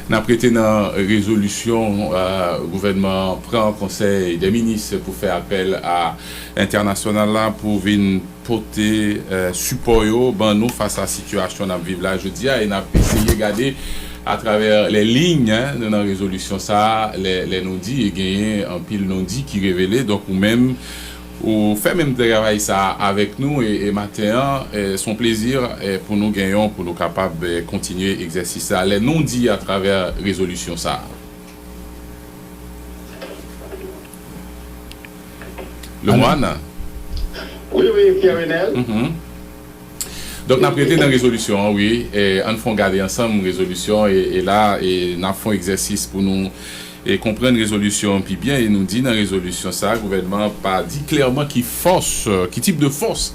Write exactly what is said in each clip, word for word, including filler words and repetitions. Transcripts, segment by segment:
N ap rete nan rezolisyon gouvènman an pran konsèy dè minis pou fè apèl a entènasyonal la pou vin pote sipò yo ban nou fas a sitiyasyon n ap viv la jodi a, e n ap eseye gade atravè lè liy nou nan rezolisyon sa a, lè nou di e genyen anpil non di ki revele. Donk ou menm ou fè menm travay sa a avèk nou e maten an se yon plezi pou nou gen yon pou nou kapab kontinye egzèsis sa a lè nou di atravè rezolisyon sa a. Lemoine. Wi, wi, Pierre Renel. Donk n ap rete nan rezolisyon an, wi. Ann fè yon gade ansanm rezolisyon e la n ap fè yon egzèsis pou nou e konprann rezolisyon an pi byen e nou di nan rezolisyon sa a gouvènman an pa di klèman ki fòs, ki tip de fòs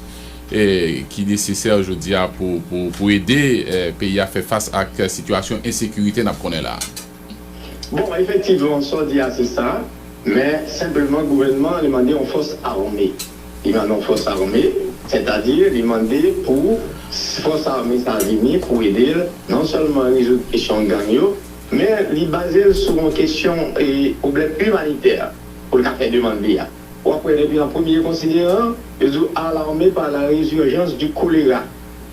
e ki nesesè jodi a pou pou pou ede e peyi a fè fas ak sitiyasyon ensekirite n ap konnen la a. Bon, efektivman sa w di a se sa, men senpleman gouvènman an li mande yon fòs ame. Li mande yon fòs ame, sètadi li mande pou fòs ame sa a vini pou ede l non sèlman rezoud kesyon gang yo, men li baze l sou yon kesyon e pwoblèm imanitè pou l ka fè demann li a. W ap wè depi nan premye konsideran, yo di w alarmé par la résurgence du choléra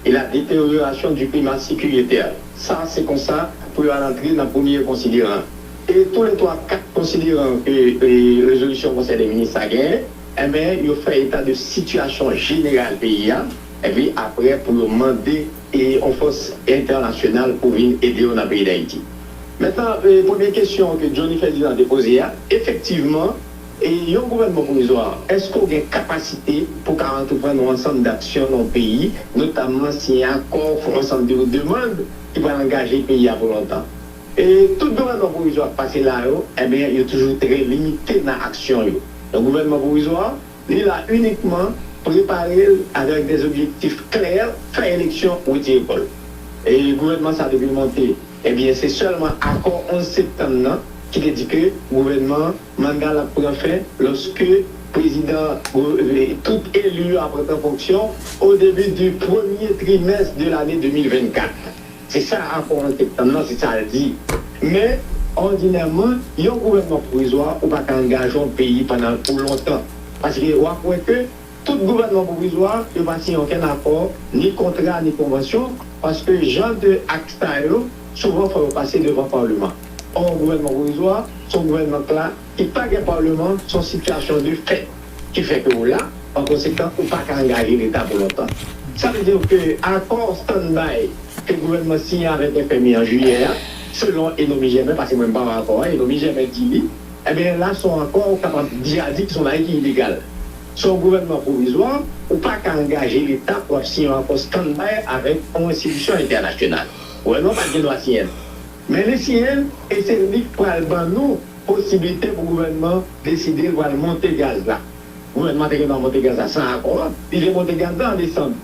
et la détérioration du climat sécuritaire. Sa se konsa pou yo al antre nan premye konsideran. E tou le twa kat konsideran ke rezolisyon konsèy de minis sa genyen, enben yo fè eta de sitiyasyon jeneral peyi a, epi apre pou yo mande e yon fòs entènasyonal pou vin ede yo nan peyi Dayiti. Mentnan, premye kesyon ke Johnny Ferdinand te poze a, efektivman, e yon gouvènman pwovizwa, èske w gen kapasite pou w ka antreprann yon ansanm daksyon nan yon peyi, notamman siyen akò, fè yon ansanm de demann ki pral angaje peyi a pou lontan? E tout gouvènman pwovizwa k pase la yo, ebyen, yo toujou trè limite nan aksyon yo. Yon gouvènman pwovizwa, li la inikman prepare l avèk dè objektif klè, fè eleksyon, retire kò l. E gouvènman sa depi l monte, ebyen se sèlman akò onz septanm nan ki te di ke gouvènman Mangala pran fen lòske prezidan, tout eli yo ap rantre an fonksyon au début du premier trimestre de l'année deux mille vingt-quatre. Se sa akò onz septanm nan, se sa l di. Men, òdinèman, yon gouvènman pwovizwa, ou pa ka angaje yon peyi pandan pou lontan. Paske w ap wè ke tout gouvènman pwovizwa, yo pa siyen okenn akò, ni kontra, ni konvansyon, paske jan de ak sa yo, souvan fò yo pase devan palman. Ò, yon gouvènman pwovizwa, se yon gouvènman k la, ki pa gen palman, se yon sitiyasyon de fèt ki fè ke w la, an konsekan, ou pa ka angaje Leta pou lontan. Sa vle di ke akò standby ke gouvènman siyen avèk FMI an jiyè a, selon Enomi Jèmen, paske mwen m pa wè akò a, Enomi Jèmen di li, ebyen la se yon akò ou kapab di a di ki se yon bagay ki ilegal. Se yon gouvènman pwovizwa, ou pa ka angaje Leta pou w ap siyen yon akò standby avèk yon enstitisyon entènasyonal. Gouvènman pa t gen dwa siyen l. Men li siyen l, e se li k pral ban nou posiblite pou gouvènman deside l pral monte gaz la. Gouvènman te gen dwa monte gaz la san akò a. Li te monte gaz la an desanm.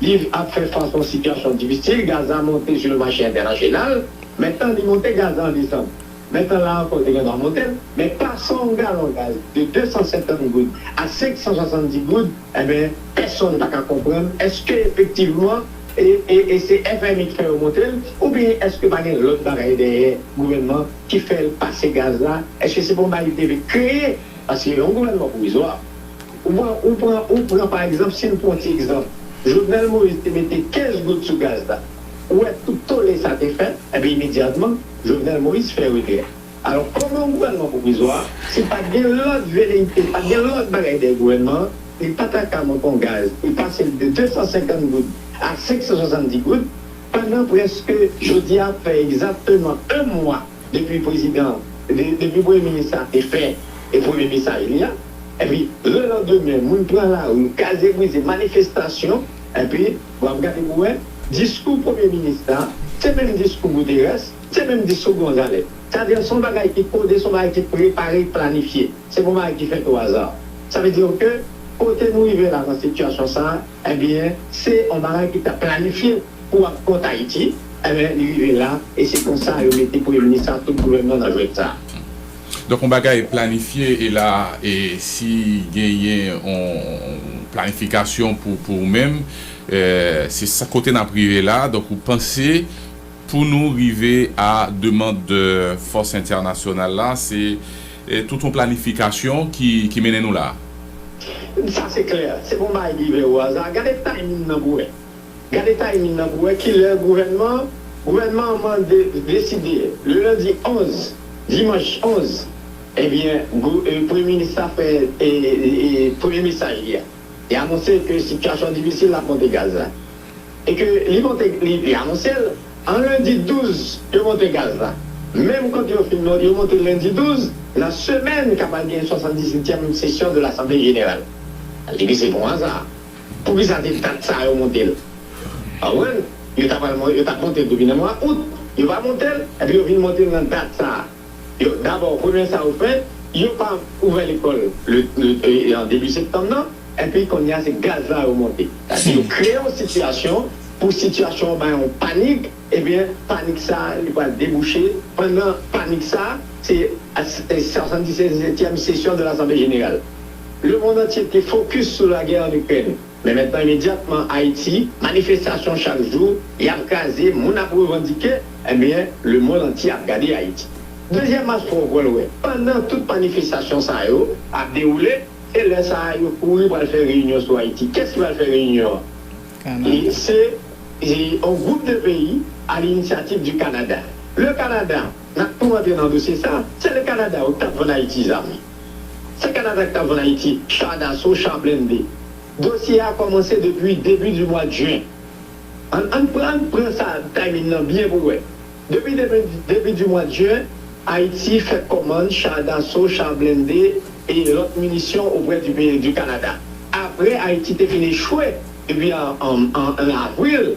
Li ap fè fas a yon sitiyasyon difisil, gaz la monte sou le mache entènasyonal. Mentnan, li monte gaz la an desanm. Mentnan, la ankò, li te gen dwa monte l. Men pase yon galon gaz de de san senkant goud a senk san swasanndis goud, enben, pèsonn pa ka konprann èske efektivman e, e, e se FMI ki fè yo monte l, oubyen èske pa gen lòt bagay dèyè gouvènman ki fè l pase gaz la? Èske se pa yon bagay li te vle kreye? Paske yon gouvènman pwovizwa, ou pran, ou pran, ou pran pa egzanp, si n pran yon ti egzanp, Jovenel Moïse te mete kenz goud sou gaz la. Ou wè tout tole sa te fèt, enben imedyatman, Jovenel Moïse fè retrè. Alò, kòm yon gouvènman pwovizwa, si pa t gen lòt veleyite, pa t gen lòt bagay dèyè gouvènman an, li pa ta ka monte yon gaz, li pase l de de san senkant goud a senk san swasanndis goud, pandan prèske, jodi a, fè egzakteman yon mwa depi prezidan, de, depi premye minis la te fè e premye mesaj li a, epi lelandemen, moun pran lari, kaze brize, manifestasyon, epi w ap gade pou wè, diskou premye minis la, se menm diskou Guterres, se menm diskou Gonzalez. Sa vle di se yon bagay ki kode, se yon bagay ki prepare, planifye. Se pa yon bagay ki fèt o aza. Sa vle di ke kote nou rive la nan sitiyasyon sa a, ebyen, se yon bagay ki t ap planifye pou w ap kont Ayiti, ebyen, li rive la, e se konsa yo mete premye minis ak tout gouvènman nan jwèt sa a. Donk, yon bagay planifye, e la, e si genyen yon planifikasyon pou, pou ou menm, e, se sa kote n ap rive la, donk, ou panse Pou nou rive a demann de fòs entènasyonal la, se eh, tout yon planifikasyon ki, ki mennen nou la. Sa se klè. Se pa yon bagay ki vin o aza. Gade timing nan pou wè. Gade timing nan pou wè kilè gouvènman gouvènman an mande deside le lendi onz, dimanch onz, ebyen, gou- eh, premye minis la fè eh, eh, premye mesaj li a. Li anonse ke sitiyasyon difisil l ap monte gaz la. E ke li monte, li, li anonse l an lendi douz yo monte gaz la. Menm kote yo fin monte, yo monte lendi douz, nan semèn ka pral gen swasanndisetyèm sesyon de Lasanble Jeneral. Li di se pa yon aza. Poukisa se dat sa a yo monte l? Konprann? Yo t ap pral mon- yo t ap monte l depi nan mwa out. Yo pa monte l, epi yo vin monte l nan dat sa a. Yo, dabò, premye sa yo fè, yo pa ouvè lekòl le, le, e, an debi septanm nan, epi kounye a se gaz la yo monte. Sa di yo kreye yon sitiyasyon pou sitiyasyon an bay yon panik, ebyen, panik sa a, li pral debouche, pandan panik sa a, se swasanndisetyèm sesyon de Lasanble Jeneral. Lemonn antye te fokis sou lagè an Ikrèn. Men mentnan imedyatman Ayiti, manifestasyon chak jou, y ap kraze, moun ap revandike, ebyen, lemonn antye ap gade Ayiti. Dezyèm aspè w pral wè, pandan tout manifestasyon sa yo ap dewoule, se lè sa a yo kouri pral fè reyinyon sou Ayiti. Kiyès ki pral fè reyinyon an? Li se yon gwoup de peyi a linisyativ di Kanada. Le Kanada, n ap tou rantre nan dosye sa, se le Kanada yo k t ap vann Ayiti zam. Se Kanada ki t ap vann Ayiti cha daso, cha blende. Dosye a kòmanse depi debi di mwa de jen. Ann ann pran ann pran sa timing nan byen pou wè. Depi debi debi di mwa de jen, Ayiti fè kòmann cha daso, cha blende e lòt minisyon oprè di peyi di Kanada. Apre Ayiti te fin echwe depi an an an an avril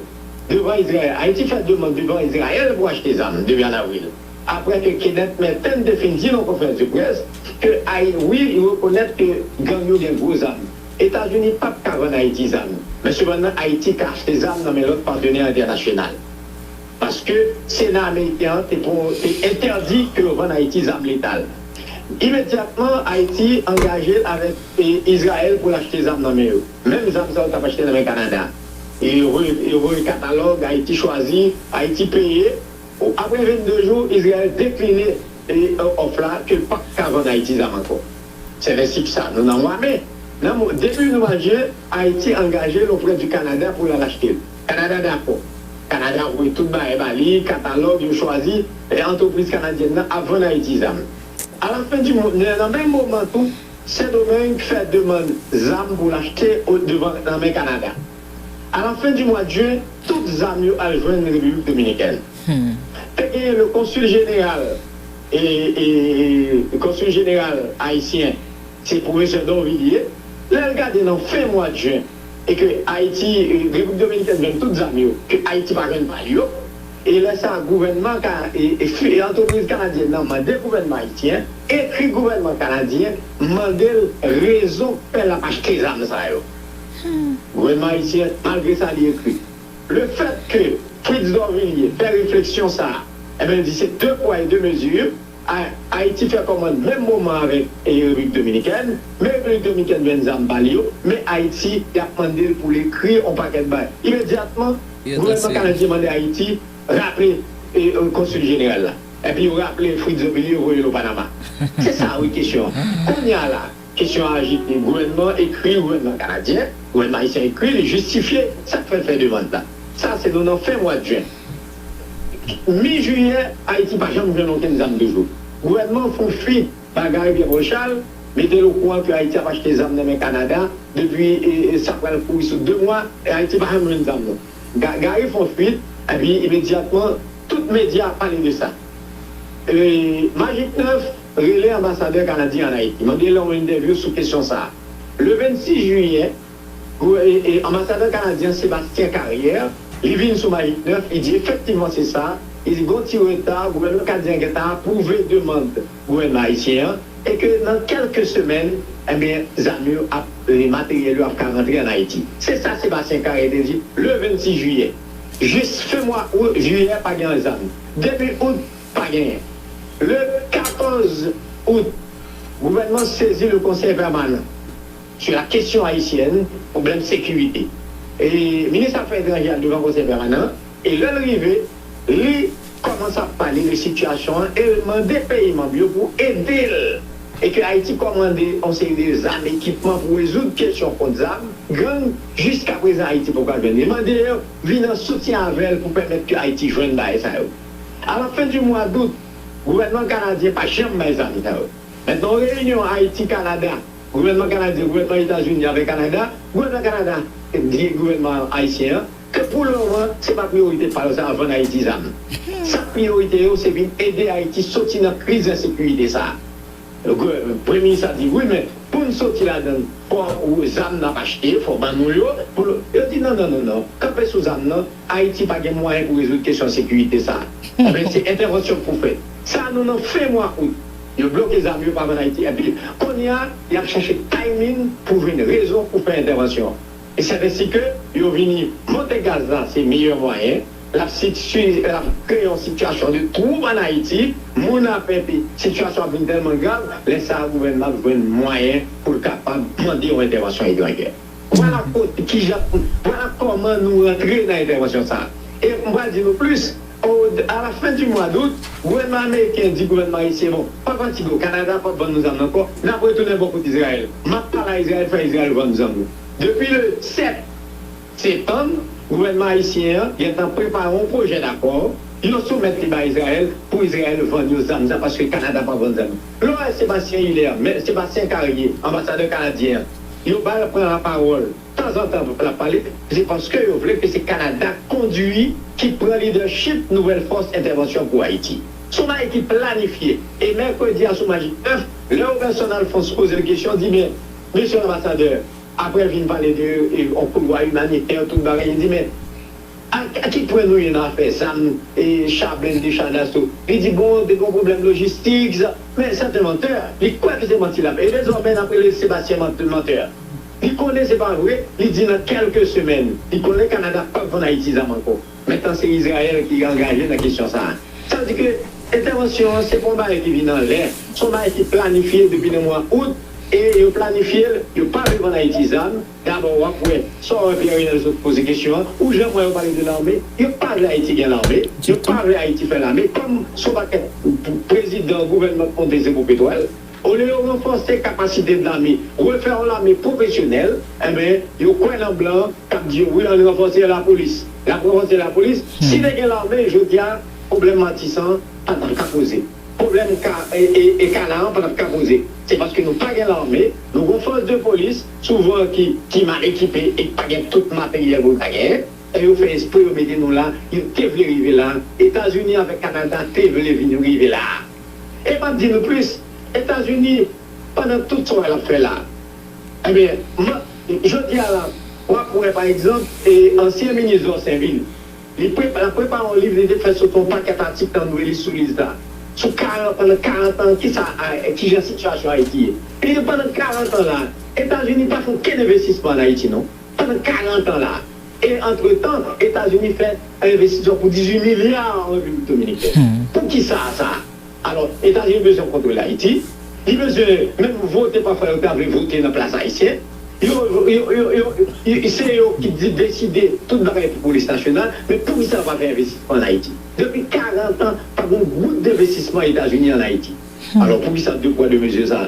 devan Izrayèl. Ayiti fè demann devan Izrayèl pou achte zam depi an avril. Apre ke Kenneth Merten te fin di nan yon konferans de près ke Ay wi, li rekonèt ke gang yo gen gwo zam. Etazini p ap ka vann Ayiti zam, men sepandan Ayiti ka achte zam nan men lòt patnè entènasyonal. Paske Sena ameriken an te pwon- te entèdi ke yo vann Ayiti zam letal. Imedyatman, Ayiti angaje l avèk e, Izrayèl pou l achte zam nan men yo. Menm zam sa yo t ap achte nan men Kanada. E yo voye yo voye katalòg, Ayiti chwazi, Ayiti peye. Apre vennde jou, Izrayèl dekline e, òf la ke l p ap ka vann Ayiti zam ankò. Se lè sip sa, nou nan mwa me. Nan mwa, depi nou mwa jen, Ayiti angaje l oprè di Kanada pou l al achte l. Kanada dakò. Kanada voye tout bagay ba li, katalòg, yo chwazi, e antrepriz kanadyèn nan ap vann Ayiti zam. Alafen di mwa, nan menm moman tou, Sendomeng fè demann zam pou l achte o- devan nan men Kanada. Alafen di mwa de jen, tout zam yo al jwenn Repiblik Dominikèn. Te genyen le konsil jeneral e, e, e konsil jeneral ayisyen, se pwofesè Dorvilliers. Lè l gade nan fen mwa de jen e ke Ayiti, e, Repiblik Dominikèn jwenn tout zam yo, ke Ayiti pa jwenn pa l yo, e lè sa a, gouvènman ka, e, e, fi- e antrepriz kanadyèn nan mande gouvènman ayisyen, ekri gouvènman kanadyen, mande l rezon k fè l ap achte zam sa yo. Gouvènman ayisyen, malgre sa, li ekri. Le fèt ke Fritz Dorvilliers fè refleksyon sa a, ebyen, l di se de pwa e de mezi. Ayiti fè kòmann menm moman avèk Repiblik Dominikèn, men Repiblik Dominikèn jwenn zam pa l yo, men Ayiti, y ap mande l pou l ekri yon pakèt bagay. Imedyatman, gouvènman kanadyen mande Ayiti raple konsil jeneral la. Epi yo raple Fritz Dorvilliers, yo voye l o Panama. Se sa wi kesyon an. Kounye a la, kesyon an ajite, gouvènman ekri gouvènman kanadyen, gouvènman ayisyen ekri, li jistifye sa k fè l fè demann la. Sa se nou nan fen mwa de jen. Mi jiyè, Ayiti pa janm jwenn okenn zam toujou. Gouvènman an fè yon fuit ba Gary Pierre Paul Charles, mete l okouran ke Ayiti ap achte zam nan men Kanada depi e, e, sa pral kouri sou de mwa, e Ayiti pa janm jwenn zam nan. Ga- Gary fè yon fuit, epi imedyatman, tout medya ap pale de sa. E, Magic Neuf rele anbasadè kanadyen ann Ayiti, mande l yon entèvyou sou kesyon sa a. Le vennsis jiyè, Gou- e- e- Anbasadè kanadyen Sébastien Carrière, li vin sou Magic Neuf, li di efektivman se sa, li di gon ti reta, gouvènman kanadyen gentan apwouve demann gouvènman ayisyen an, e ke nan kèlke semèn, ebyen, zam yo ap, e, materyèl yo ap ka rantre ann Ayiti. Se sa Sébastien Carrière te di le vennsis jiyè. Jis fen mwa out, jiyè, pa gen zam. Depi out, pa genyen. Le katòz out, gouvènman sezi le Konsèy Pèmanan sou la kesyon ayisyèn, pwoblèm sekirite. E minis afè etranjè a devan Konsèy Pèmanan, e lè l rive, Li kòmanse ap pale de sitiyasyon an e l mande peyi manm yo pou ede l e ke Ayiti kòmande yon seri de zam, ekipman pou rezoud kesyon kont zam, gang. Jiskaprezan Ayiti poko al jwenn li. Li mande yo vin an soutyen avè l pou pèmèt ke Ayiti jwenn bagay sa yo. A la fen di mwa dout, gouvènman kanadyen pa janm bay zam sa yo. Mentnan yon reyinyon Ayiti Kanada, gouvènman kanadyen, gouvènman Etazini avèk Kanada, gouvènman Kanada di gouvènman ayisyen an ke pou le moman se pa priyorite pa yo sa vann Ayiti zam. Sa k priyorite yo se vin ede Ayiti soti nan kriz ensekirite sa. Premye minis la di wi men pou n soti ladan l fò zam n ap achte fò ban nou yo. Pou yo di non non non non kanpe sou zam nan. Ayiti pa gen mwayen pou rezoud kesyon sekirite sa. Enben se entèvansyon k pou fèt. Sa nou nan fen mwa out. Yo bloke zam yo pa vann Ayiti epi kounye a y ap chache timing pou jwenn rezon pou fè entèvansyon. E sètensi ke yo vini monte gaz la se meyè mwayen. L ap sitiyasyon l ap kreye yon sitiyasyon de twoub ann Ayiti. Moun ap epi sitiyasyon ap vin tèlman grav lè sa a gouvènman ap jwenn mwayen pou l kapab mande yon entèvansyon etranjè. Vwala kote kijan vwala kòman nou rantre nan entèvansyon sa a. E m pral di nou plis. A la fen di mwa dout, gouvènman ameriken di gouvènman ayisyen bon pa fatige w, Kanada p ap vann nou zam nan ankò. N ap retounen bò kote Izrayèl. M ap pale a Izrayèl fè Izrayèl vann nou zam nou. Depi le sèt septanm, gouvènman ayisyen an gentan prepare yon pwojè dakò yo soumèt li bay Izrayèl pou Izrayèl vann yo zam sa paske Kanada p ap vann zam. Lè w wè Sébastien Hilaire, men Sébastien Carrier, anbasadè kanadyen an, yo ba l pran lapawòl tanzantan l ap pale, se paske yo vle ke se Kanada k kondui, ki pran lidèchip nouvèl fòs entèvansyon pou Ayiti. Se yon bagay ki planifye. E mèkredi a sou Maji nèf, lè Roberson Alphonse poze l kesyon, di men, mesye anbasadè, apre l fin pale de yon koulwa imanitè, tout bagay, li di men a ki pwen nou ye nan afè zam, cha blende, cha daso? Li di bon, te gen yon pwoblèm lojistik, men sèten mantè. Li kwè ke se manti l ap. E dezòmè n ap rele Sebastyen mantè. Li konnen se pa vre, li di nan kèlke semèn. Li konnen Kanada p ap vann Ayiti zam ankò. Mentnan se Izrayèl ki angaje nan kesyon sa a. Sa vle di ke entèvansyon an se pa yon bagay ki vin anlè, se yon bagay ki planifye depi nan mwa out e yo planifye l, yo pa vle vann Ayiti zam. Dabò w ap wè sa w wè Pierre Renel sot poze kesyon an, ou janm wè yo pale de lame? Yo pa vle Ayiti gen lame, yo pa vle Ayiti fè lame. Kòm se yon pakèt prezidan gouvènman k monte se pou petwòl, olye yo ranfòse kapasite de lame, refè yon lame pwofesyonèl, enben yo kwè nan blan k ap di yo wi ann ranfòse lapolis. N ap ranfòse lapolis. Si te gen lame jodi a pwoblèm Matisan pa t ap ka poze. Pwoblèm ka e e e Kanaran pa t ap ka poze. Se paske nou pa gen lame, nou gen yon fòs de polis souvan ki ki mal ekipe e ki pa gen tout materyèl pou l ta genyen. E yo fè espre yo mete nou la, yo te vle rive la. Etazini avèk Kanada te vle vin rive la. E m ap di nou plis, Etazini pandan tout sa w wè l ap fè la. Ebyen, jodi a la, w ap wè pa egzanp, ansyen minis Dorceville, li prepa, l ap prepare yon liv li te fè sot yon pakèt atik nan Nouvèl sou Lizla. Sou karant, pandan karant an, kisa, kijan sitiyasyon Ayiti ye? Li di pandan karant an la, Etazini pa fè okenn envestisman ann Ayiti non. Pandan karant an la. E antretan, Etazini fè envestisman pou dizuit milya an Repiblik Dominikèn. Poukisa sa? Alò, Etazini bezwen kontwole Ayiti. Li bezwen menm vote pafwa yo ta vle vote nan plas ayisyen. Yo, yo, yo, yo, yo, se yo ki di, deside tout bagay pou polis nasyonal, men poukisa yo pa fè envestisman ann Ayiti? Depi karant an, pa gen yon goud envestisman Etazini ann Ayiti. Alò, poukisa de pwa de mezi sa?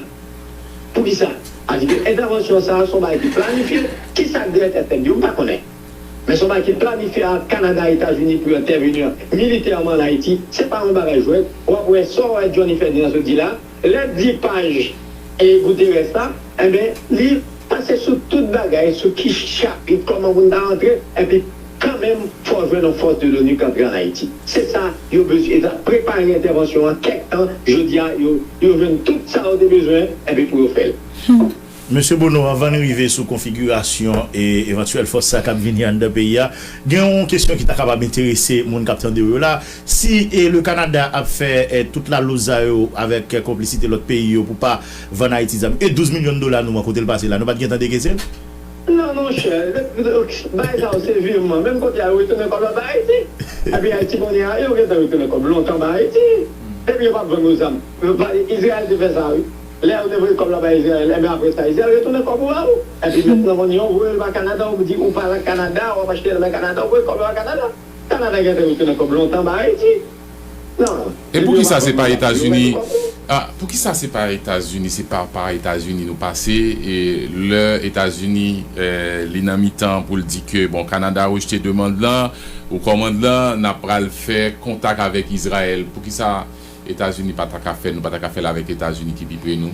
Poukisa? Sa vle di ke entèvansyon sa a se yon bagay ki planifye. Kisa k dèyè tèt nèg yo? M pa konnen. Men se yon bagay ki planifye ant Kanada, Etazini pou yo entèveni militèman ann Ayiti. Se pa yon bagay jwèt. W ap wè sa w wè Johnny Ferdinand sot di la. Lè di paj e Guterres la, enben, li pase sou tout bagay, sou ki chapit, kòman pou n ta rantre, epi kanmenm, fò jwenn yon fòs de l'ONU k antre ann Ayiti. Se sa yo bezwen. Yo t ap prepare entèvansyon an kèk tan. Jodi a, yo, yo jwenn tout sa yo te bezwen, epi pou yo fè l. Mesye Bono, anvan n rive sou konfigirasyon e evantyèl fòs sa k ap vini anndan peyi a, gen yon kesyon ki ta kapab enterese moun k ap tande w yo la. Si e le Kanada ap fè e tout laloza yo avèk konplisite lòt peyi yo pou pa vann Ayiti zam, e douz milyon dola nou an kote l pase la, nou pa t gentan dekese l? Non monchè, bagay sa yo se virman, menm kote a yo retounen kòb la bay Ayiti. Epi Ayiti kounye a, yo gentan retounen kòb lontan bay Ayiti. Epi yo p ap vann nou zam. Izrayèl te fè sa wi. Lè yo te voye kòb la bay Izrayèl, enben apre sa Izrayèl retounen kòb ou ba ou. Epi mentnan kounye a ou voye l ba Kanada, ou di ou pral ak Kanada, w ap achte l nan Kanada, ou voye kòb la ba Kanada. Sa Kanada gentan retounen kòb lontan ba Ayiti. Non. E poukisa se pa Etazini? Ah, poukisa se pa Etazini, se pa pa Etazini nou pase? E lè Etazini eh, li nan mitan pou l di ke bon, Kanada rejte demann lan, ou kòmand lan, n ap pral fè kontak avèk Izrayèl. Poukisa Etazini pa ta ka fè, nou pa ta ka fè l avèk Etazini ki pi pre nou?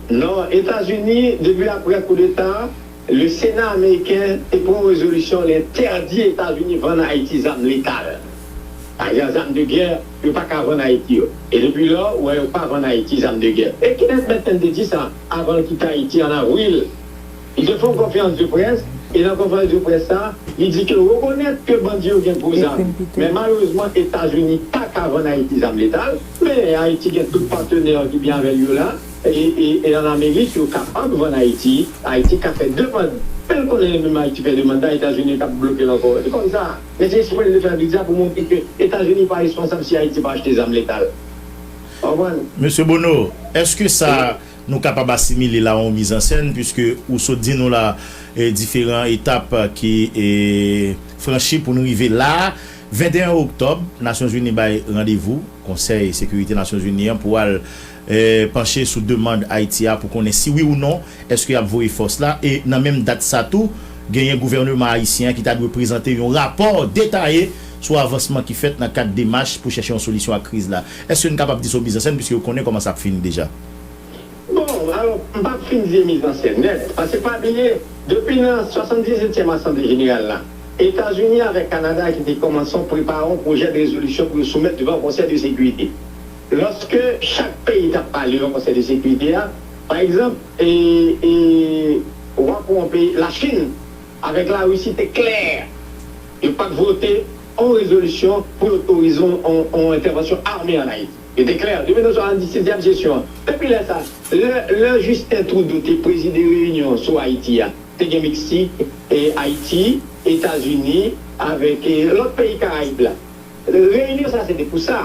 Non, Etazini, depi apre koudeta, le Sena ameriken te pran yon rezolisyon, li entèdi Etazini vann Ayiti zam letal. Ajan zam de gè, yo pa ka vann Ayiti yo. E depi lò, ou wè yo pa vann Ayiti zam de gè. E Kenneth Benton te di sa avan l kite Ayiti an avril. Li te fè yon konferans de près, e nan konferans de près sa, li di ke rekonèt ke bandi yo gen gwo zam. Men malerezman, Etazini pa ka vann Ayiti zam letal, men Ayiti gen tout patnè ki byen avè l yo la, e, e, e an Amerik, yo kapab vann Ayiti. Ayiti ka fè demann. Men l konnen lè menm Ayiti fè demann la, Etazini k ap bloke l ankò. Se kòm sa. Men se eksprè l te fè, li di a pou montre ke Etazini pa responsab si Ayiti pa achte zam letal. Ou konprann? Mesye Bono, èske sa nou kapab asimile l a yon mizansèn, piske ou sot di nou la eh, diferan etap ki eh, franchi pou n rive la a. Venteyen oktòb, Nasyonzini bay randevou Konsèy Sekirite Nasyonzini an pou al eh, panche sou demann Ayiti a pou konnen si wi ou non èske y ap voye fòs la. E nan menm dat sa tou, genyen gouvèneman ayisyen an ki ta dwe prezante yon rapò detaye sou avansman ki fèt nan kad demach pou chèche yon solisyon ak kriz la. Èske n kapab di se yon mizansèn, piske ou konnen kòman sa ap fini deja? Bon, alò, m p ap fin di e mizansèn nèt, paske pa bliye, depi nan swasanndizetyèm Asanble Jeneral la, Etazini avèk Kanada ki te kòmanse prepare yon pwojè de rezolisyon pou yo soumèt devan Konsèy de Sekirite. Lòske chak peyi t ap pale nan Konsèy de Sekirite a, pa egzanp, e, e, w ap wè yon peyi, Lachin avèk Larisi te klè, yo pa t vote yon rezolisyon pou yo otorize yon, yon, yon entèvansyon ame ann Ayiti. Yo te klè, depi nan swasanndisetyèm sesyon an. Depi lè sa, lè, lè Justin Trudeau te prezide reyinyon sou Ayiti a, te gen Meksik, e Ayiti, Etazini, avèk e, lòt peyi Karayib la. Reyinyon sa se te pou sa,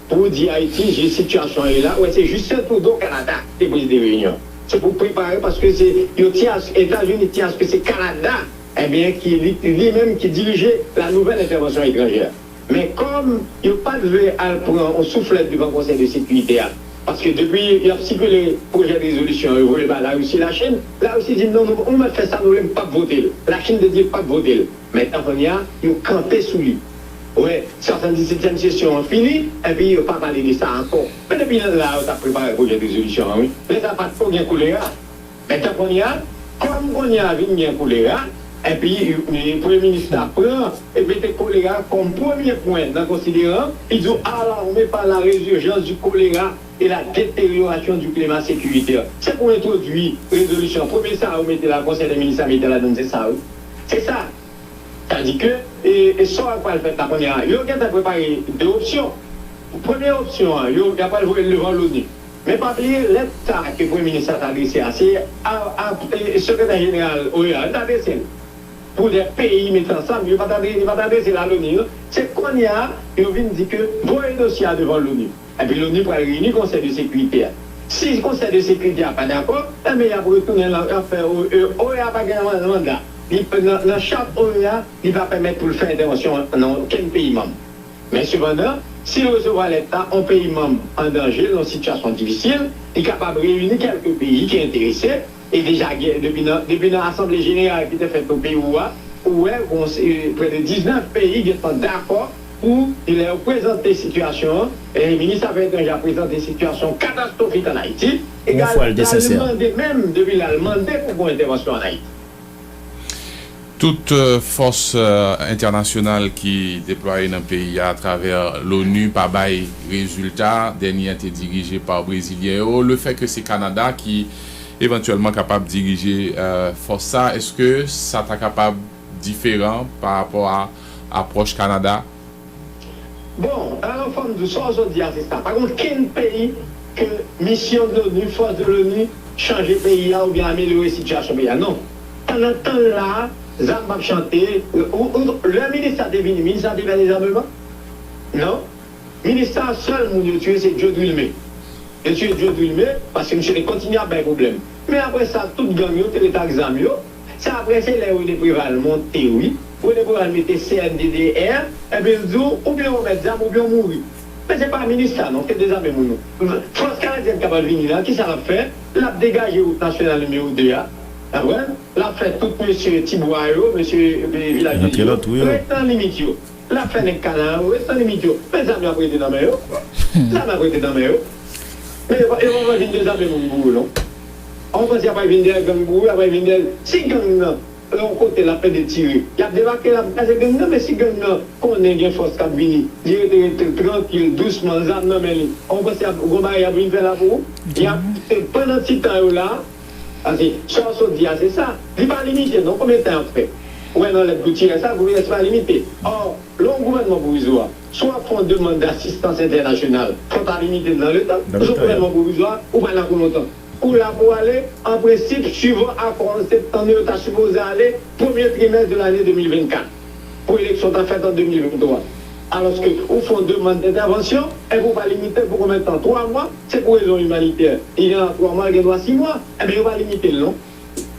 pou di Ayiti, jan sitiyasyon an ye la, wè se Justin Trudeau Kanada ki te prezide reyinyon. Se pou prepare, paske se, yo te, Etazini te aske se Kanada, ebyen, ki li, li menm ki dirije la nouvelle intervention étrangère. Men kòm yo pa t vle al pran yon souflèt devan Konsèy de Sekirite a, paske depi y ap sikile pwojè de rezolisyon yo voye bay Larisi, Lachin, Larisi di non, nou, nou mèt fè sa nou vle, m p ap vote l. Lachin te di l p ap vote l. Men tan kounye a, yo kanpe sou li. Ou wè, swasanndisetyèm sesyon an fini, epi yo pa pale de sa ankò. Men depi la, yo t ap prepare pwojè de rezolisyon an, wi. Lè sa pa t ko gen kolera. Men tan kounye a, kòm kounye a vin gen kolera, epi premye minis la pran e mete kolera kòm premye pwen nan konsideran, li di w alarme par la résurgence du choléra et la détérioration du climat sécuritaire. Se pou entwodui rezolisyon. Premye sa yo mete la, konsèy de minis la mete ladann, se sa wi. Se sa. Sa di ke e, e sa w ap pral fèt la kounye a, yo gentan prepare de opsyon. Premye opsyon an, yo y ap pral voye l devan loni. Men pa bliye, lèt sa ke premye minis la t adrese a, se a, a e, sekretè jeneral OEA, li t adrese l. Pou lè peyi mete ansanm, yo pa t adre, yo pa t adrese l a loni, non. Se kounye a, yo vin di ke voye dosye a devan loni. Epi loni pral reyini Konsèy de Sekirite a. Si Konsèy de Sekirite a pa dakò, enben y ap retounen nan afè OEA pa gen manda. Li, nan, nan chat OEA, li pa pèmèt pou l fè entèvansyon nan okenn peyi manm. Men sepandan, si l resevwa lèt la, yon peyi manm an danje, nan yon sitiyasyon difisil, li kapab reyini kèlke peyi ki enterese, e deja gen, depi nan, depi nan Asanble Jeneral ki te fèt o Pewou a, ou wè, gon, prè de diznèf peyi gentan dakò pou, lè yo prezante sitiyasyon an, e minis afè etranjè a prezante sitiyasyon katastwofik ann Ayiti, egal, l al mande menm, depi la, l mande pou gon entèvansyon ann Ayiti. Tout fòs entènasyonal ki deplwaye nan peyi a atravè l'ONU pa bay rezilta. Dènye an te dirije pa Brezilyen yo. Lefètke se Kanada ki evantyèlman kapab dirije fòs sa, èske sa ta kapab diferan pa rapò a apwòch Kanada? Bon, alò fò m di w, sa w sot di a se sa. Pa gen okenn peyi ke misyon de l'ONU, fòs de l'ONU, chanje peyi a oubyen amelyore sitiyasyon peyi a. Non. Pandan tan la, zam p ap chante. Ou, ou, lè minis sa te vini, minis sa te fè dezameman? Non. Minis sa, sèl moun yo tiye se Joe Duilmé. Yo tiye Joe Duilmé paske misye te kontinye ap bay pwoblèm. Men apre sa, tout gang yo te ret ak zam yo. Se apre se lè René Préval monte wi. René Préval mete C N D D R, epi l di w, oubyen w mèt zam oubyen w mouri. Men se pa minis sa non, se dezame moun nou. Fòs kanadyèn k ap vini la, kisa l ap fè? L ap degaje wout nasyonal nimewo de a. Konprann? L ap fè tout mesye Tibwa yo, mesye, eh, Vilaj de Dye yo, ret nan limit yo. L ap fè nèg Kana yo ret nan limit yo. Men zam yo ap rete nan men yo. Zam yo ap rete nan men yo. Men yo pa, yo pa pral vin dezame moun pou ou non. An panse y ap vin dèyè gang pou ou, y ap vin dèyè. Si gang nan yon kote l ap pede tire, y ap debake, l ap kraze gang nan, men si gang nan konnen gen fòs k ap vini, li rete, rete trankil, dousman, zam nan men li, an panse y ap gon bagay y ap vin fè la pou ou? Y ap, se pandan ti tan yo la, paske sa w sot di a se sa, li pa limite non, konbyen tan y ap fè? Ou wè nan lèt Gutierrez sa, Gutierrez pa limite. Ò, lè yon gouvènman pwovizwa, si w ap fè yon demann dasistans entènasyonal, fò w ta limite l nan letan. Paske yon gouvènman pwovizwa, ou pa la pou lontan. Ou la pou w ale, an prensip, swivan akò an septanm yo, ta sipoze ale premye trimès de lane de mil vennkat, pou eleksyon ta fèt an de mil venntwa. Alòske ou fè yon demann entèvansyon, epi ou pa limite pou konbyen tan? Twa mwa, se pou rezon imanitè. Li gen dwa twa mwa, li gen dwa sis mwa. Enben, yo pa limite l non.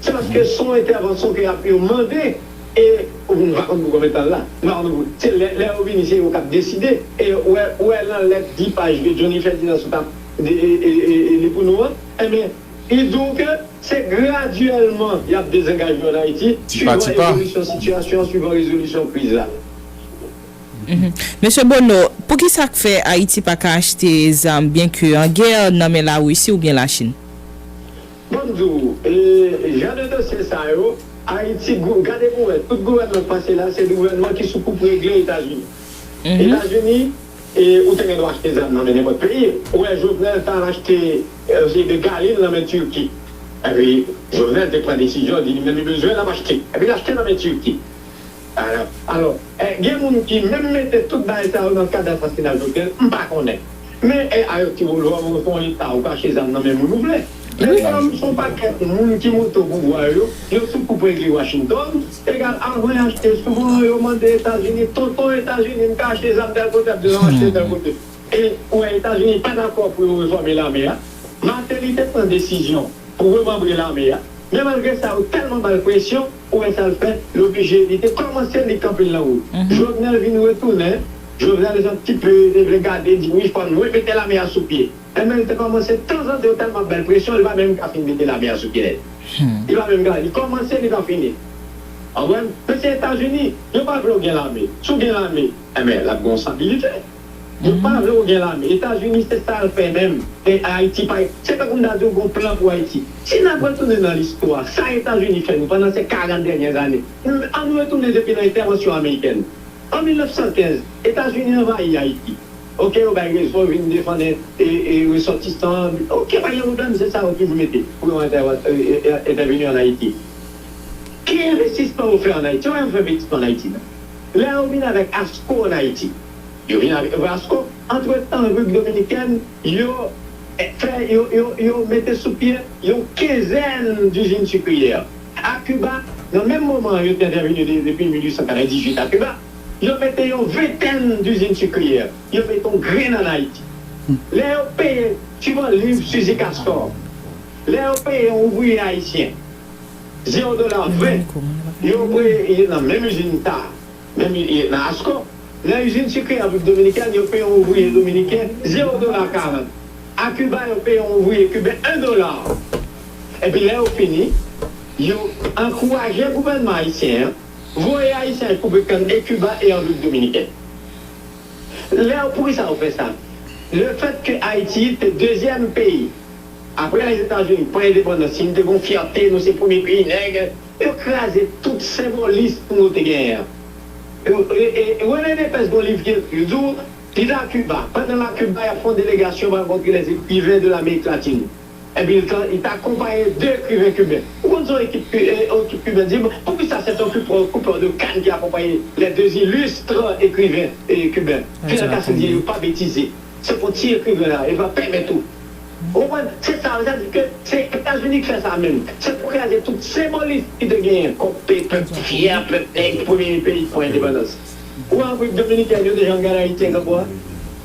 Se paske se yon entèvansyon ke y ap yo mande, e nou pa konn pou konbyen tan l la. Nou pa konn pou, se lè, lè yo vini, se yo k ap deside. E ou wè, ou wè nan lèt dis paj ke Johnny Ferdinand sot ap de, e, e, e, e li pou nou an, enben, li di w ke se gradyèlman y ap dezangaje an Ayiti, swivan evolisyon sitiyasyon an, swivan rezolisyon kriz la. Mesye Bono, poukisa k fè Ayiti pa ka achte zam byen ke an gè nan men Larisi oubyen Lachin? Ban m di w, e, jan de dosye sa yo, Ayiti, gou- gade pou w wè, tout gouvènman k pase la, se gouvènman ki sou koup regle Etazini. Etazini, e, ou te gen dwa achte zam nan men nenpòt peyi. Ou wè Jovenel t al achte, e, se de galil nan men Tiki. Epi, Jovenel te pran desizyon, di li menm li bezwen l ap achte. Epi l achte nan men Tiki. Alò, alò, eh, gen moun ki menm mete tout bagay sa yo nan kad asasina Jovenel, m pa konnen. Men, eh, a yo ti wolo a, ou se yon leta, ou ka achte zam nan men moun ou vle. Men kòm se yon pakèt moun ki monte o pouvwa yo, yo sou koup regle Washington, egal, avan y achte, souvan yo mande Etazini, tonton Etazini, m ka achte zam tèl kote, ap di non, achte tèl kote. E ou wè Etazini pa dakò pou yo refòme lame a. Martelly te pran desizyon pou remanbre lame a. Men malgre sa, yo tèlman ba l presyon, ou wè sa l fè, l oblije, li te kòmanse li kanpe l nan wout. Jovenel vin retounen, Jovenel yon ti pe te vle gade, di wi, fò n remete lame a sou pye. Enben, li te kòmanse tanzantan, yo tèlman ap ba l presyon, li pa menm ka fin mete lame a sou pye nèt. Li pa menm ka, li kòmanse, li pa fini. Konprann? Men se Etazini, yo pa vle w gen lame. Si w gen lame, enben, l ap gen yon stabilite. Yo pa vle w gen lame. Etazini se sa l fè menm. E Ayiti pa, se tankou m ta di w gon plan pou Ayiti. Si n ap retounen nan listwa, sa Etazini fè nou pandan se karant dènyè zane. Ann retounen depi nan entèvansyon amerikèn. An mil nèf san kenz, Etazini anvayi Ayiti. Oke, yo bay rezon, yo vin defann e, e, resòtisan. Oke, pa gen pwoblèm, se sa yo toujou mete pou yo entèvan- e, e, e, entèveni ann Ayiti. Ki envestisman yo fè ann Ayiti? Yo pa janm fè envestisman ann Ayiti, non. Lè yo vin avèk ASCO ann Ayiti, yo vin avèk ASCO, antretan, Repiblik Dominikèn, yo, eh, fè, yo, yo, yo mete sou pye yon kenzèn dizin sikriyè. A Kiba, nan menm moman an, yo te entèveni de- depi mil uit san katrevendizuit a Kiba, yo mete yon ventèn dizin sikriyè. Yo mete yon grenn ann Ayiti. Lè yo peye, suivan liv Suzy Castor, lè yo peye yon ouvriye ayisyen zewo dola ven, yo peye nan menm izin ta, menm i- nan ASCO, nan izin sikre an Repiblik Dominikèn, yo peye yon ouvriye dominiken zewo dola karant. A Kiba, yo peye yon ouvriye kiben en dola. Epi lè yo fini, yo ankouraje gouvènman ayisyen an voye Ayisyen al koupe kann e Kiba e an Repiblik Dominikèn. Lè, poukisa yo fè sa? Lefètke Ayiti te dezyèm peyi apre Lèzetazini pran endepandans li, nou te gen yon fyète, nou se premye peyi nèg, yo kraze tout senbolis nou te genyen an. E, e, e, René Dépès gen yon liv ki ekri, li di w, li t a Kiba. Pandan l a Kiba, y ap fè yon delegasyon pou al rankontre les écrivains de l'Amérique latine. Epi li t, li t akonpaye de ekriven kiben. Ou konn sa yon ekip, e, ekip kiben di, poukisa c'est un coupeur, coupeur de canne qui accompagne les deux illustres écrivains, e, cubains? Fidel Castro di, yo pa betize. Se pou ti ekriven la, e pa pèmèt ou. Ou konprann? Se sa, sa di ke se Etazini ki fè sa menm. Se pou kraze tout senbolis ki te genyen, kòm pe- pèp fyè, pèp nèg, premye peyi ki pran endepandans. Ou wè Repiblik Dominikèn, yo te janm gade Ayiti enk an pou a?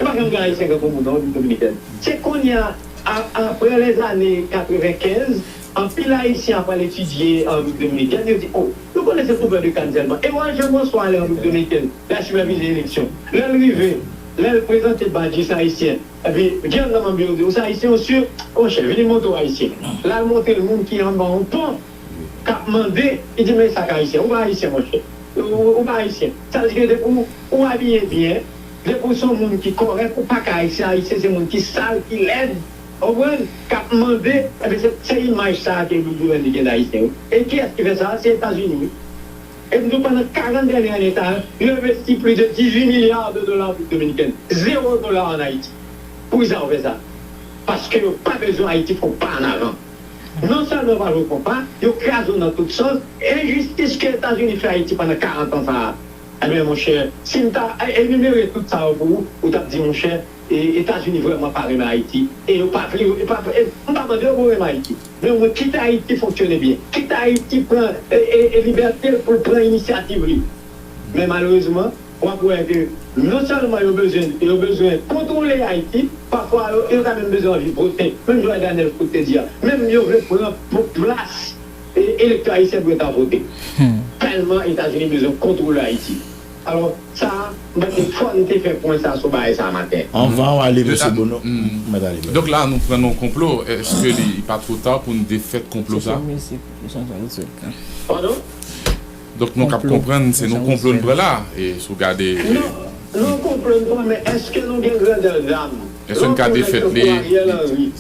Yo pa janm gade Ayiti enk an pou moun nan Repiblik Dominikèn. Se kounye a, a- apre lèzane katrevenkenz, Anpil Ayisyen ap al etidye an Repiblik Dominikèn, yo di, o, nou konnen se koupè de kann sèlman. E wè Jean François ale an Repiblik Dominikèn, l al sipèvize eleksyon. Lè l rive, lè l prezante badge, se Ayisyen. Epi, gang nan manm yo di, ou se Ayisyen, ou si? Monchè, vini m montre w Ayisyen. L al montre l moun ki anba yon pon, k ap mande, li di, men sa k Ayisyen, ou pa Ayisyen, monchè. Ou, ou pa Ayisyen. Sa vle di ke depi ou, ou abiye byen, depi ou se yon moun ki kòrèk, ou pa ka Ayisyen. Ayisyen se moun ki sal, ki lèd, w konprann? K ap mande, ebyen se, se imaj sa a ke Repiblik Dominikèn gen d Ayisyen, wi. E kiyès ki fè sa? Se Etazini, wi. E m di w, pandan karant dènye ane sa yo, yo envesti plis de dizuit milya de dola an Repiblik Dominikèn. Zewo dola an Ayiti. Poukisa yo fè sa? Paske yo pa bezwen Ayiti fè yon pa an avan. Non sèlman yo pa vle fè yon pa, yo kraze w nan tout sans. Enjistis ke Etazini fè Ayiti pandan karant an sa a, ebyen, monchè, si m ta e- enimere tout sa yo pou ou, ou t ap di, monchè, e- Etazini vrèman pa renmen Ayiti. E yo pa vle, yo pa, e- m pa mande yo pou renmen Ayiti. Men omwen, kite Ayiti fonksyone byen. Kite Ayiti pran e- e- e libète l pou l pran inisyativ li. Men malerezman, w ap wè ke non sèlman yo bezwen, yo bezwen kontwole Ayiti, pafwa yo, yo ta menm bezwen anvi vote. Menm jan Daniel Foot te di a, menm yo vle pran pou plas e- elektè ayisyen pou yo ta vote. Tèlman Etazini bezwen kontwole Ayiti. Alò, sa a, m panse fò n te fè pwen sa a sou bagay sa a maten. Anvan w ale, mesye Bono, m mèt ale. Donk la, nou pran nan yon konplo. Èske li pa twò ta pou n defèt konplo sa a? Padon? Donk, nou k ap konprann, se nan yon konplo n pran la, e si w gade. Non, nan yon konplo n pran, men èske nou gen grandè dam? Èske n ka defèt li? Ariel Henry,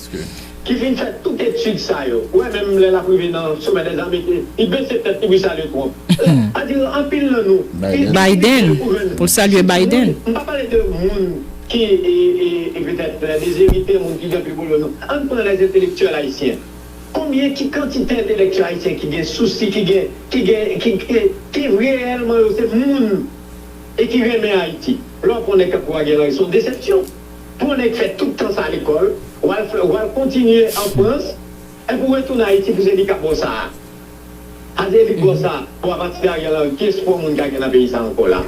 ki fin fè tout etid sa yo. Ou wè, menm lè l ap rive nan Sommet des Amériques, li bese tèt li pou salye Trump. Sa di, anpil nan nou, Biden. Pou l salye Biden. M pa pale de moun ki e, e, e petèt, e, dezerite, moun ki gen pibolo, non. Ann pran lèzentelektyèl ayisyen. Konbyen, ki kantite entelektyèl ayisyen ki gen sousi, ki gen, ki gen, ki, ki, ki reyèlman yo se moun e ki renmen Ayiti? Lè w pran nèg tankou Ariel Henry, se yon desepsyon. Pou yon nèg fè tout tan sa lekòl, w al fè, w al kontinye an Frans, epi w retounen Ayiti pou se li k ap ba w sa a. A se li k ba w sa a, pou apati de Ariel Henry, ki espwa moun ka gen nan peyi sa a ankò la?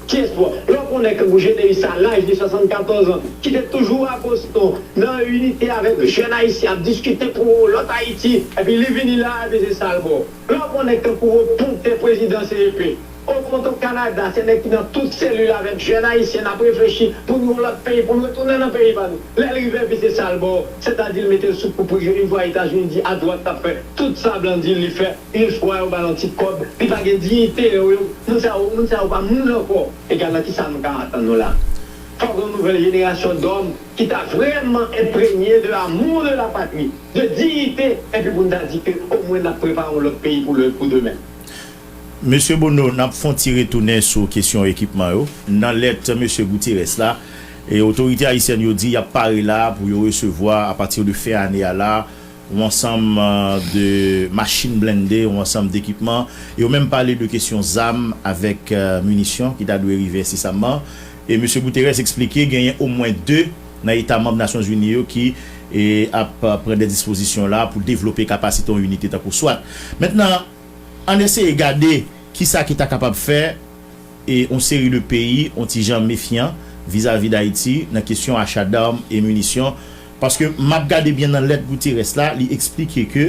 Ki espwa? Lè w pran nèg tankou Généus a laj de swasannkatòz an, ki te toujou a Boston, nan inite avèk jèn ayisyen ap diskite pou lòt Ayiti, epi li vini la, epi se sa l ba w. Lè w pran nèg tankou Oponte, prezidan C E P, Oponte o Kanada, se nèg ki nan tout selil avèk jèn ayisyen, n ap reflechi pou nou yon lòt peyi, pou nou retounen nan peyi pa nou. Lè l rive, epi se sa l ba w, sètadi l mete l sou kou prive, yon fwa Etazini di adwat l ap fè, tout sa blan di l li fè, yon fwa yo ba l yon ti kòb, li pa gen diyite, yo, yo, moun sa yo, moun sa yo pa moun ankò. Egal nan kisa nou ka atann nou la? Fòk yon nouvèl jenerasyon dòm ki ta vrèman enprenye de amour de la patrie, de diyite, epi pou n ta di ke omwen n ap prepare yon lòt peyi pou lè, pou demen. Mesye Bono, n ap fè yon ti retounen sou kesyon ekipman yo. Nan lèt Mesye Guterres la, e otorite ayisyèn yo di y ap pare la pou yo resevwa, apati de fen ane a la, yon ansanm, euh, de machin blende, yon ansanm dekipman. E yo menm pale de kesyon zam avèk, euh, minisyon ki ta dwe rive ensesamman. E Mesye Guterres eksplike genyen omwen de nan eta manm Nasyonzini yo ki, e, ap, euh, pran de dispozisyon la pou devlope kapasite yon inite tankou swat. Mentnan, ann eseye gade kisa ki ta kapab fè e yon seri de peyi yon ti jan mefyan vizavi Dayiti nan kesyon acha dam e minisyon, paske m ap gade byen nan lèt Guterres la, li eksplike ke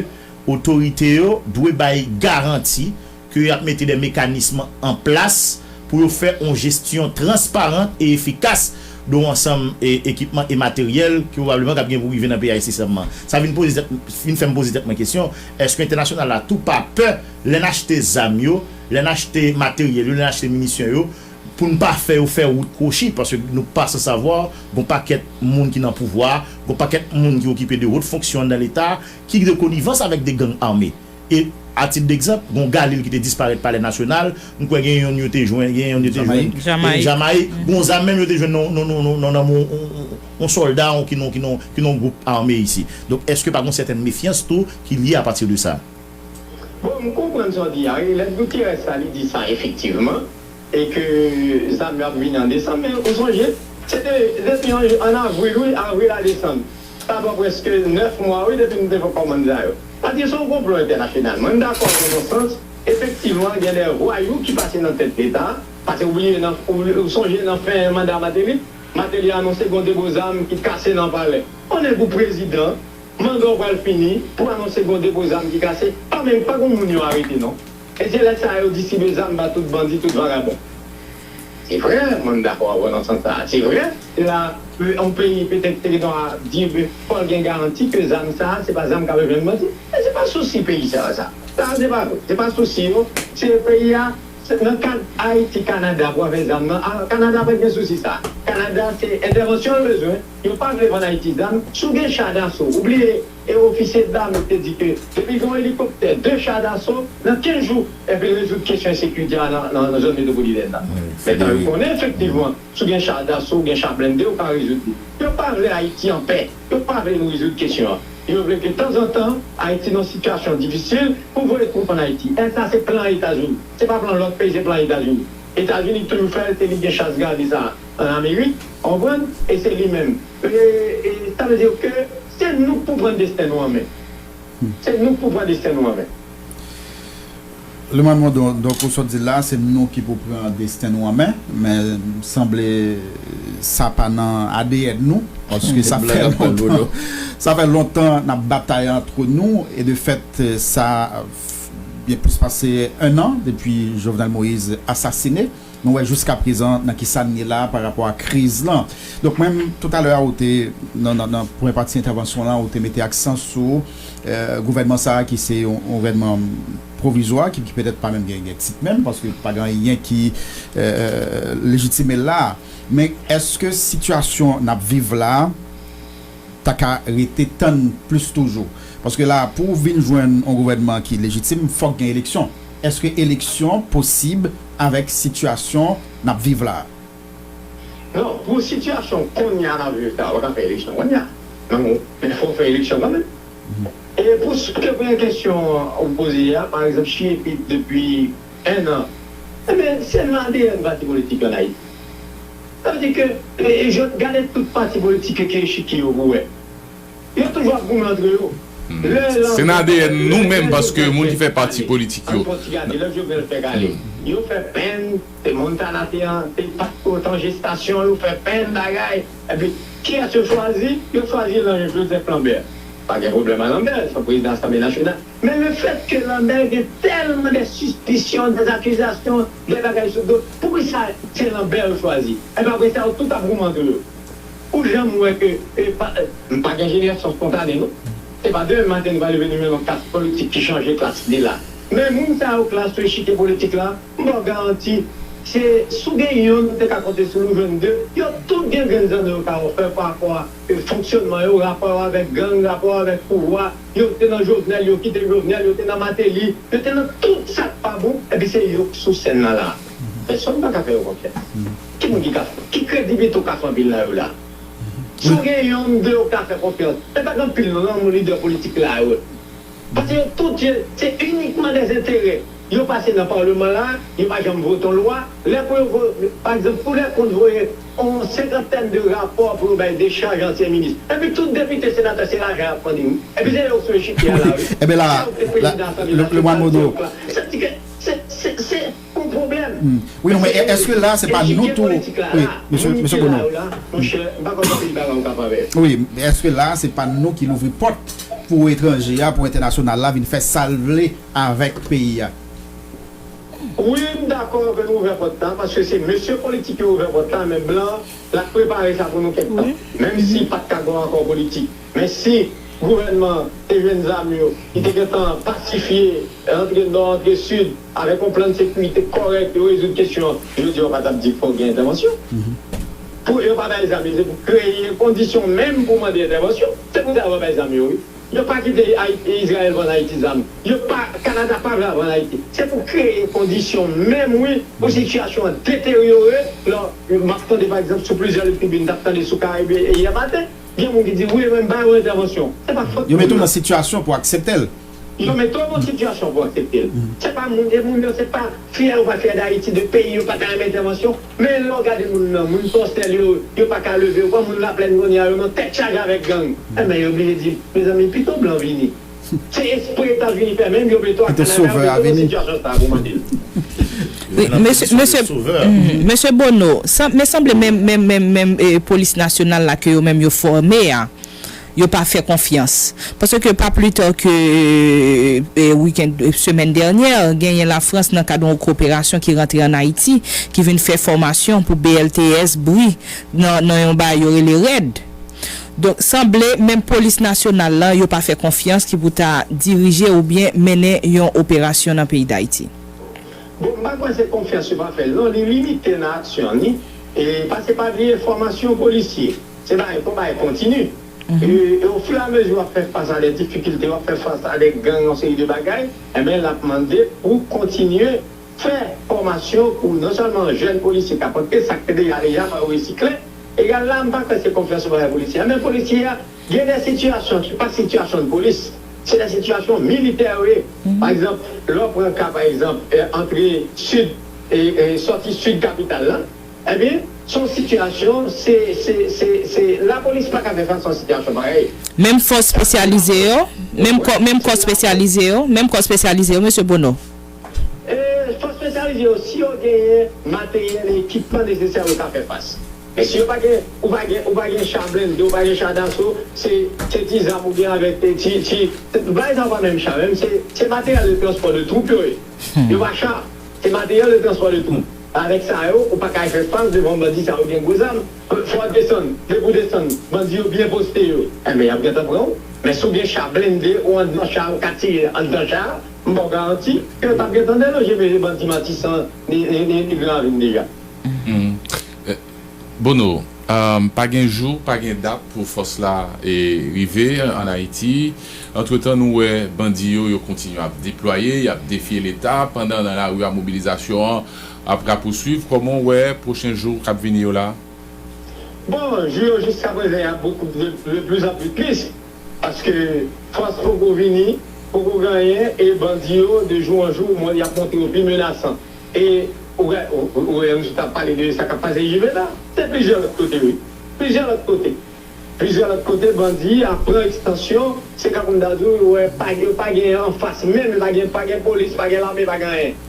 otorite yo dwe bay garanti ke y ap mete de mekanism an plas pou yo fè yon jesyon transparan e efikas de yon ansanm e ekipman e materyèl ki pwobableman k ap gen pou rive nan peyi a ensesamman. Sa vin poze tèt, vin fè m poze tèt mwen kesyon, èske entènasyonal la tou pa pè lè n achte zam yo, lè n achte materyèl yo, lè n achte minisyon yo, pou n pa fè yo fè wout kwochi, paske nou pa san savwa, gon pakèt moun ki nan pouvwa, gon pakèt moun ki okipe de wot fonksyon nan Leta, ki de konivans avèk de gang ame. E, a tit degzanp, gon Galil ki te disparèt Palè Nasyonal, m kwè gen yonn yo te jwenn, gen yonn yo te jwenn Jamayik. Jamayik. Gon zam menm yo te jwenn nan, nan, nan, nan, nan men yon, yon, yon, yon sòlda ki nan, ki nan, ki nan gwoup ame isi. Donk, èske pa gon sètèn mefyans tou ki lye apati de sa? Bon, m konprann sa w di a, wi. Lèt Guterres la, li di sa efektivman, e ke zam yo ap vini an desanm, men ou sonje, se te depi an, an avril, wi, avril a desanm. Sa fè prèske nèf mwa, wi, depi nou te fè kòmand sa yo. Sa di se yon konplo entènasyonal. Mwen, m dakò nan yon sans, efektivman, gen de vwayou ki pase nan tèt Leta, paske ou bliye nan, ou, ou sonje nan fen manda Martelly, Martelly anonse gen yon depo zam ki kase nan palè. Yon nèg ou prezidan, manda w pral fini, pou anonse gen yon depo zam ki kase, pa menm, pa gen moun yo arete non. E se lè sa a yo distribye zam ba tout bandi, tout vagabon. Se vre, mwen m dakò avè w nan sans sa a. Se vre, la, yon peyi petèt te dwa di, fò l gen garanti ke zam sa a, se pa zam k ap jwenn bandi. Men se pa sousi peyi sa a, sa. Sa a, se pa vre. Se pa sousi yo. Se peyi a, se nan kad Ayiti, Kanada pou afè zam nan. A, Kanada pa t gen sousi sa a. Kanada, se entèvansyon l bezwen. Yo pa vle vann Ayiti zam. Si w gen cha daso, ou bliye e ofisye dame te di ke depi gen yon elikoptè, de cha daso, nan kenz jou, epi l rezoud kesyon ensekirite a nan, nan, nan zòn metwopolitèn nan. Men tan yo konnen efektivman, si w gen cha daso, w gen cha blende, ou ka rezoud li. Yo pa vle Ayiti an pè. Yo pa vle nou rezoud kesyon an. Yo vle ke tanzantan, Ayiti nan sitiyasyon difisil pou voye twoup ann Ayiti. E sa se plan Etazini. Se pa plan lòt peyi, se plan Etazini. Etazini toujou fè l, se li gen chas gade sa ann Amerik, w konprann? E se li menm. E, e sa vle di ke se nou k pou pran desten nou an men. Se nou k pou pran desten nou an men. Lemàn Mondon, donk ou sot di la, se nou ki pou pran desten nou an men, men sanble sa pa nan A D N nou, paske sa fè lontan, sa fè lontan n ap batay antre nou, e de fèt, sa byen plis pase en an depi Jovenel Moïse asasine. Nou wè jiska prezan nan kisa n ye la pa rapò a kriz lan. Donk mwen, toutalè a ou te, nan, nan, nan premye pati entèvansyon lan, ou te mete aksan sou gouvènman sa a ki se yon gouvènman pwovizwa, ki, ki petèt pa menm gen, gen tit menm, paske pa gen anyen ki lejitime l la. Men èske sitiyasyon n ap viv la a, ta ka rete tann plis toujou? Paske la, pou w vin jwenn yon gouvènman ki lejitim, fòk gen eleksyon. Èske eleksyon posib avèk sitiyasyon n ap viv la a? Non, pou sitiyasyon kounye a n ap viv la, ou pa ka fè eleksyon kounye a. Men fò w fè eleksyon kanmenm. E pou ke premye kesyon ou poze a, pa egzanp, Chiyepit depi en an, ebyen, se nan A D N pati politik yo ann Ayiti. Sa vle di ke, e, e, gade tout pati politik yo ki echike yo pou wè. Yo toujou ap goumen antre yo. Se nan A D N nou menm, paske moun ki fè pati politik yo. Lè Jovenel fè kale, yo fè penn, se Montana te an, te pa t otan jestasyon, yo fè penn bagay. Epi, kiyès yo chwazi? Yo chwazi Joseph Lambert. Pa gen pwoblèm a Lambert, se yon prezidan Asanble Nasyonal. Men lefètke Lambert gen tèlman de sispisyon, de zakizasyon, de bagay sou do, poukisa se Lambert yo chwazi? Epi apre sa, yo tout ap goumen antre yo. Ou janm wè ke, e, pa, e, pa gen jenerasyon spontane, non? Se pa demen maten nou va leve nou menm yon klas politik ki chanje klas li la. Men moun sa yo, klas yo, echike politik la, m ba w garanti, se, si w gen yonn, ou te ka konte sou li, ou jwenn de, yo tout gen grenn zanno yo ka ofè pa rapò a, e, fonksyònman yo, rapò yo avèk gang, rapò yo avèk pouvwa, yo te nan Jovenel, yo kite Jovenel, yo te nan Martelly, yo te nan tout sa k pa bon, epi se yo k sou sèn nan la. Pèsonn pa ka fè yo konfyans. Ki moun ki ka, ki kredibilite w ka fè anpil nan yo la? Si w gen yonn, de yo ka fè konfyans, men pa gen anpil non, nan lidè politik la yo. Paske yo tout, se inikman dèzenterè. Yo pase nan palman la, yo pa janm vote yon lwa. Lè pou yo vote, pa egzanp, pou lè kont voye yon senkantèn de rapò pou yo bay dechaj ansyen minis. Epi tout depite, senatè, se lajan y ap mande wi. Epi se yo sou echikye a la wi. Ebyen la, Lemonn Bodo. Sa di ke se, se, se yon pwoblèm. Wi, non, men èske la, se pa nou tou. Wi, mesye, mesye Bono. Wi, men èske la, se pa nou ki louvri pòt pou etranje a, pou entènasyonal la, vin fè sa l vle avèk peyi a? Wi, m dakò ke nou ouvè pòt la, paske se mesye politik yo ouvè pòt la, men blan, l ap prepare sa pou nou kèk tan. Menm si pa t ka gen yon akò politik. Men si gouvènman te jwenn zam yo, ki te gentan pasifye antre nò, antre sid, avèk yon plan de sekirite kòrèk, yo rezoud kesyon an, jodi a w pa t ap di fòk gen entèvansyon. Pou yo pa bay zam yo, se pou kreye kondisyon menm pou mande entèvansyon. Se pou sa yo pa bay zam yo, wi. Yo pa kite Izrayèl vann Ayiti zam. Yo pa, Kanada pa vle vann Ayiti. Se pou kreye kondisyon menm, wi, pou sitiyasyon an deteryore. Lè m ap tande, pa egzanp, sou plizyè lòt tribin, m t ap tande sou Karib yè maten, gen moun ki di, wi, men ba yo entèvansyon. Se pa fòt moun nan. Yo mete w nan sitiyasyon pou w aksepte l. Yo mete w nan sitiyasyon pou w aksepte l. Se pa moun, e moun yo, se pa fyè yo pa fyè d Ayiti, de peyi yo pa ta renmen entèvansyon. Men lè w gade moun nan, moun Sòsèl yo, yo pa ka leve, yo pran moun Laplèn kounye a, yo nan tèt chaje avèk gang. Enben, yo oblije di, mezanmi, pito blan vini. Se espre Etazini fè menm, yo mete w ak Kanada, yo mete w nan sitiyasyon sa a pou mande l. Mesye, mesye, mesye Bono, men sanble menm, menm, menm, menm polis nasyonal la ke yo menm yo fòme a, yo pa fè konfyans. Paske pa pli ta ke e, wikenn, e, semèn dènyè, genyen Lafrans nan kad yon gwo operasyon ki rantre ann Ayiti, ki vin fè fòmasyon pou B L T S bri nan, nan yon bagay yo rele rèd. Donk, sanble menm polis nasyonal la, yo pa fè konfyans ki pou ta dirije oubyen mennen yon operasyon nan peyi Dayiti. Bon, m pa kwè se konfyans yo pa fè l non, li limite nan aksyon li. E pa se pa bliye fòmasyon polisye. Se bagay, fò bagay kontini. E, e ofiramezi w ap fè fas a de difikilte, w ap fè fas a de gang, yon seri de bagay, enben l ap mande pou kontinye fè fòmasyon pou non sèlman jèn polisye k ap antre, sa k te deja deja fò yo resikle. Egal la, m pa kwè se konfyans ou bay polisye a. Men polisye a, gen de sitiyasyon ki pa sitiyasyon de polis, se de sitiyasyon militè yo ye. Pa egzanp, lè w pran ka pa egzanp, e, antre sid, e, e, sòti sid kapital la, ebyen, se yon sitiyasyon, se, se, se, se, lapolis pa ka fè fas a yon sitiyasyon parèy. Menm fòs espesyalize yo, menm kò, menm kò espesyalize yo, menm kò espesyalize yo, mesye Bono. E, fòs espesyalize yo, si yo genyen materyèl e ekipman nesesè, yo ka fè fas. Men si yo pa gen, ou pa gen, ou pa gen cha blende, ou pa gen cha daso, se, se ti zam ou gen avèk ti, ti, ti, bagay sa yo pa menm cha, menm se, se materyèl de transpò de twoup yo ye. Yo pa cha, se materyèl de transpò de twoup. Avèk sa yo, ou pa ka fè fas devan bandi sa yo gen gwo zam. Fò w desann, depi w desann, bandi yo byen poste yo. Enben, y ap gentan pran w. Men si w gen cha blende, ou anndan cha, ou ka tire anndan cha, m ba w garanti ke yo t ap gentan deloje bandi Matisan ni, ni, ni, ni Gran Ravin deja. Bono, pa gen jou, pa gen dat pou fòs la rive ann Ayiti. Antretan, nou wè bandi yo, yo kontinye ap deplwaye, y ap defye Leta, pandan nan lari a mobilizasyon an ap rapousuiv. Kòman w wè pwochen jou k ap vini yo la? Bon, jou yo jiskaprezan y ap bokou de, de plizanpli plis. Paske fòs poko vini, poko gen anyen, e bandi yo, de jou an jou, y ap montre yo pi menasan. E ou wè, ou, ou wè, nou t ap pale de sa k ap pase Jivena. Se plizyè lòt kote, wi. Plizyè lòt kote. Plizyè lòt kote, bandi ap pran ekstansyon. Se tankou m ta di w, yo wè, pa, yo pa gen anfas menm, yo pa gen, pa gen polis, pa gen lame, pa gen anyen.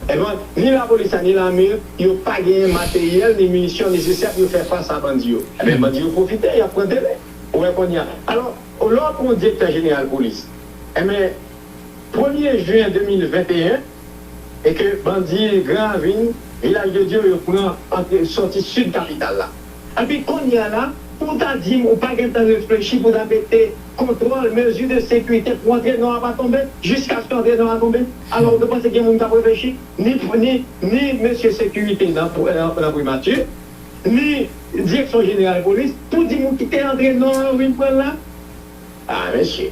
Ebyen, ni lapolis la, ni lame, yo pa genyen materyèl, ni minisyon nesesè pou yo fè fas a bandi yo. Ebyen, bandi yo pwofite, y ap pran teren. Ou wè kounye a. Alò, lè w ap yon direktè jeneral polis, enben, premye jen de mil venteyen, e ke bandi Gran Ravin, Vilaj de Dye, yo pran antre, sòti sid kapital la. Epi kounye a la, pou w ta di m ou pa gentan reflechi pou w ta mete kontwòl, mezi de sekirite pou antre nò a pa tonbe, jiskaske antre nò a tonbe? Alò, ou te panse gen moun k ap reflechi? Ni, ni, ni mesye sekirite nan, nan, nan primati, ni direksyon jeneral polis, pou di m ou kite antre nò a yo vin pran l la? A, mesye.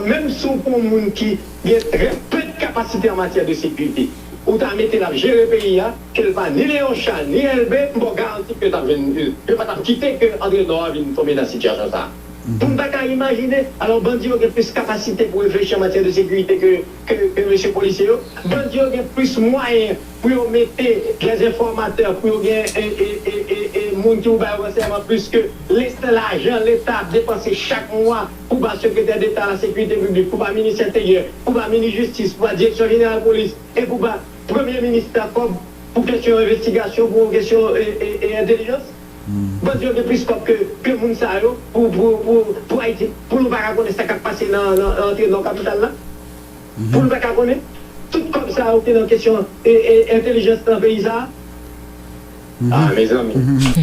Menm si w pran yon moun ki gen trè pèt kapasite an matyè de sekirite, ou ta mete l ap jere peyi a, ke l pa ni Leon Charles, ni Elbe, m ba w garanti ke yo t ap jwenn, yo pa t ap kite ke antre nò a vin tonbe nan sitiyasyon sa a. Pou m ta ka imajine, alò bandi yo gen plis kapasite pou reflechi an matyè de sekirite ke, ke, ke mesye polisye yo. Bandi yo gen plis mwayen pou yo mete dèzenfòmatè, pou yo gen e, e, e, e, e moun ki pou ba yo ransèyman plis ke leta, lajan leta ap depanse chak mwa pou ba sekretè deta a la sekirite piblik, pou ba minis enteryè, pou ba minis jistis, pou ba direksyon jeneral polis, e pou ba premye minis la kòb pou kesyon envestigasyon, pou kesyon e, e, e entèlijans. Bandi yo gen plis kòb ke, ke moun sa yo pou, pou, pou, pou Ayiti, pou nou pa ka konnen sa k ap pase nan, nan, nan antre nan kapital la. Pou nou pa ka konnen, tout kòb sa yo ki nan kesyon e, e, entèlijans nan peyi sa a. Ah, mezanmi.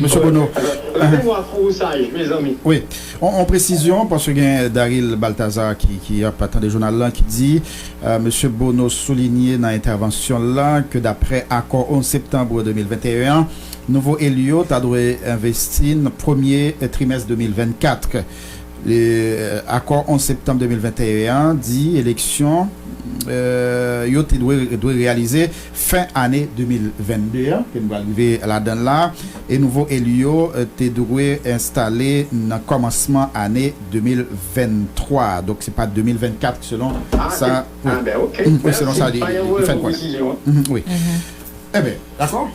Mesye Bono. Leve mwa fou ou saj, mezanmi. Wi. On, on presizyon, paske gen Daryl Balthazar ki, ki ap tande jounal lan, ki di, euh, Mesye Bono soulinye nan entèvansyon l lan ke daprè akò onz septanm de mil venteyen an, nouvo eli yo ta dwe envesti nan premye trimès de mil vennkat. E, akò onz septanm de mil venteyen an di eleksyon, e, yo te dwe, dwe reyalize fen ane de mil vennde an, ke nou pral rive ladan l la, e nouvo eli yo, e, te dwe enstale nan kòmansman ane de mil venntwa. Donk, se pa de mil vennkat selon sa, wi, selon sa li, li fè n konnen. Wi. Enben, dakò?